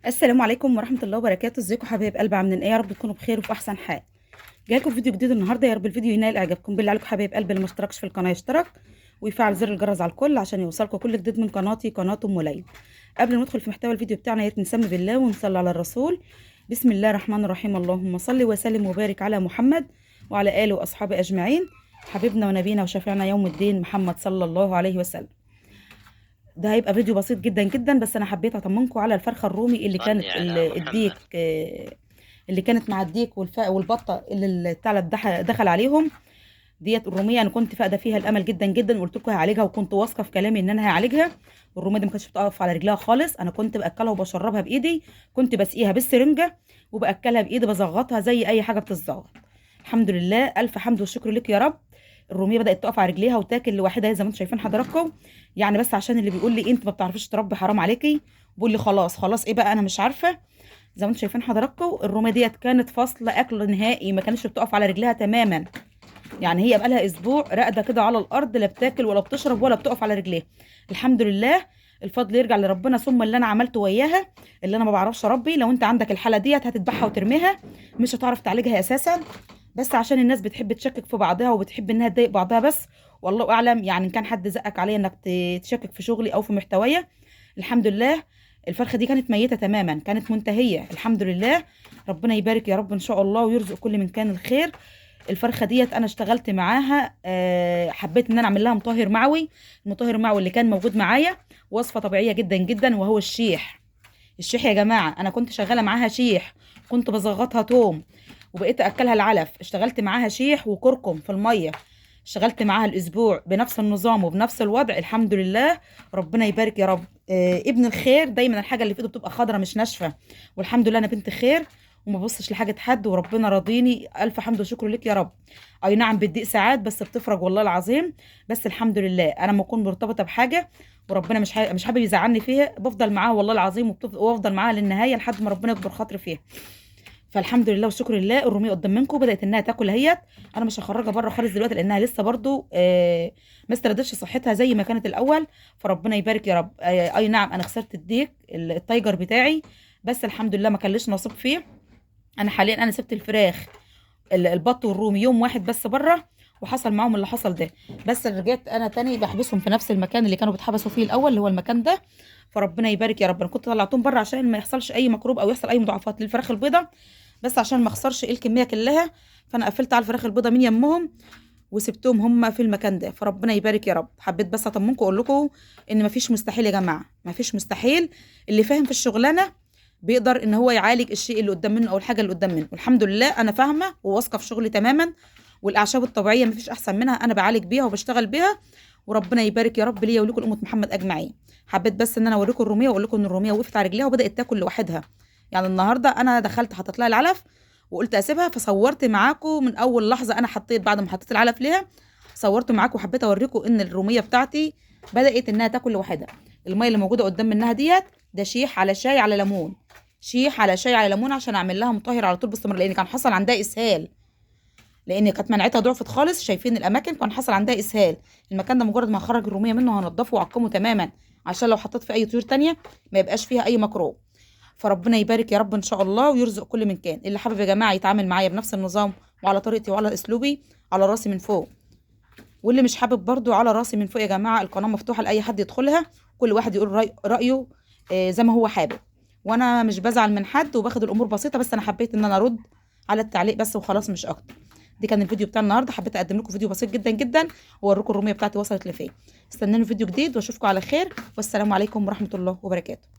السلام عليكم ورحمة الله وبركاته. ازيكم حبايب قلب؟ عاملين ايه؟ يا رب تكونوا بخير وفي احسن حال. جايلكم فيديو جديد النهارده، يا رب الفيديو ينال اعجابكم. بالله عليكم حبايب قلب اللي ما اشتركش في القناة يشترك ويفعل زر الجرس على الكل عشان يوصلكم كل جديد من قناتي، قناة ام ليلى. قبل ما ندخل في محتوى الفيديو بتاعنا يا ريت نسمي بالله ونصلي على الرسول. بسم الله الرحمن الرحيم، اللهم صل وسلم وبارك على محمد وعلى اله واصحابه اجمعين، حبيبنا ونبينا وشفيعنا يوم الدين محمد صلى الله عليه وسلم. ده هيبقى فيديو بسيط جدا جدا، بس انا حبيت اطمنكم على الفرخه الرومي اللي صل كانت على محمد. الديك، اللي كانت مع الديك والبطه اللي الثعلب دخل عليهم ديت. الرومية انا كنت فاقده فيها الامل جدا جدا، وقلت لكم هعالجها وكنت واثقة في كلامي ان انا هعالجها. والروميه دي ما كانتش بتقف على رجلها خالص، انا كنت باكلها وبشربها بايدي، كنت بسقيها بالسرنجه وباكلها بايدي، بزغطها زي اي حاجة بتتزغط. الحمد لله، الف حمد والشكر لك يا رب. الرومية بدات تقف على رجليها وتاكل لوحدها زي ما انتم شايفين حضراتكم. يعني بس عشان اللي بيقول لي انت ما بتعرفيش تربي حرام عليكي، بيقول لي خلاص خلاص ايه بقى انا مش عارفه. زي ما انتم شايفين حضراتكم الرومية ديت كانت فاصلة اكل نهائي، ما كانتش بتقف على رجليها تماما. يعني هي بقالها اسبوع راقده كده على الارض، لا بتاكل ولا بتشرب ولا بتقف على رجليها. الحمد لله، الفضل يرجع لربنا ثم اللي انا عملته وياها، اللي انا ما بعرفش اربي. لو انت عندك الحالة ديت هتذبحها وترميها، مش هتعرف تعالجها اساسا. بس عشان الناس بتحب تشكك في بعضها وبتحب انها تضايق بعضها بس، والله اعلم. يعني ان كان حد زقك عليا انك تشكك في شغلي او في محتوايا، الحمد لله الفرخه دي كانت ميته تماما، كانت منتهية. الحمد لله، ربنا يبارك يا رب ان شاء الله ويرزق كل من كان الخير. الفرخه ديت انا اشتغلت معاها، حبيت ان انا اعمل لها مطهر معوي. المطهر المعوي اللي كان موجود معايا وصفه طبيعية جدا جدا، وهو الشيح. الشيح يا جماعة انا كنت شغالة معاها شيح، كنت بزغطها توم وبقيت اكلها العلف. اشتغلت معاها شيح وكركم في المية، اشتغلت معاها الاسبوع بنفس النظام وبنفس الوضع. الحمد لله، ربنا يبارك يا رب. ابن الخير دايما الحاجة اللي في ايده بتبقى خضرة مش ناشفة، والحمد لله انا بنت خير وما ببصش لحاجة حد، وربنا راضيني. الف حمد وشكر لك يا رب. اي نعم بتضيق ساعات بس بتفرج والله العظيم، بس الحمد لله انا لما اكون مرتبطة بحاجة وربنا مش حابب يزعلني فيها بفضل معاها والله العظيم، وافضل معاها للنهاية لحد ما ربنا يكبر خاطري فيها. فالحمد لله والشكر لله. الرومية قدام منكم بدات انها تاكل اهيت. انا مش هخرجها بره خالص دلوقتي لانها لسه برضو ما استردتش صحتها زي ما كانت الاول. فربنا يبارك يا رب. اي نعم انا خسرت الديك ال tiger بتاعي، بس الحمد لله ما كانليش نصيب فيه. انا حاليا سبت الفراخ البط والرومي يوم واحد بس بره، وحصل معاهم اللي حصل ده، بس رجعت انا تاني بحبسهم في نفس المكان اللي كانوا بيتحبسوا فيه الاول، اللي هو المكان ده. فربنا يبارك يا رب. انا كنت طلعتهم بره عشان ما يحصلش اي ميكروب او يحصل اي مضاعفات للفراخ البيضاء، بس عشان ما اخسرش الكمية كلها، فانا قفلت على الفراخ البيضاء من يمهم وسبتهم هم في المكان ده. فربنا يبارك يا رب. حبيت بس اطمنكم واقول لكم ان مفيش مستحيل يا جماعة، مفيش مستحيل. اللي فاهم في الشغلانة بيقدر ان هو يعالج الشيء اللي قدام منه او الحاجة اللي قدام منه. والحمد لله انا فاهمه وواثقه في شغلي تماما، والاعشاب الطبيعية مفيش احسن منها، انا بعالج بيها وبشتغل بيها. وربنا يبارك يا رب ليا ولكم امه محمد اجمعين. حبيت بس ان انا اوريكم الرومية واقول لكم ان الرومية وقفت على رجليها وبدات تاكل لوحدها. يعني النهارده انا دخلت حطيت لها العلف وقلت اسيبها، فصورت معاكم من اول لحظة انا حطيت، بعد ما حطيت العلف ليها صورت معاكم وحبيت اوريكم ان الرومية بتاعتي بدات انها تاكل لوحدها. المية اللي موجودة قدام منها ديت ده شيح على شاي على ليمون، شيح على شاي على ليمون عشان اعمل لها مطهر على طول باستمرار، لان كان حصل عندها اسهال، لان كانت مناعتها ضعفت خالص. شايفين الاماكن كان حصل عندها اسهال. المكان ده مجرد ما هخرج الرومية منه هنضفه واعقمه تماما، عشان لو حطيت في اي طيور تانية ما يبقاش فيها اي ميكروب. فربنا يبارك يا رب ان شاء الله ويرزق كل من كان. اللي حابب يا جماعة يتعامل معايا بنفس النظام وعلى طريقتي وعلى اسلوبي على راسي من فوق، واللي مش حابب برضو على راسي من فوق يا جماعة. القناة مفتوحة لاي حد يدخلها، كل واحد يقول رايه زي ما هو حابب، وانا مش بزعل من حد وباخد الامور بسيطة، بس انا حبيت ان انا ارد على التعليق بس وخلاص مش اكتر. دي كان الفيديو بتاع النهارده، حبيت اقدم لكم فيديو بسيط جدا جدا واوريكم الرومية بتاعتي وصلت لفين. استنوني فيديو جديد واشوفكم على خير، والسلام عليكم ورحمة الله وبركاته.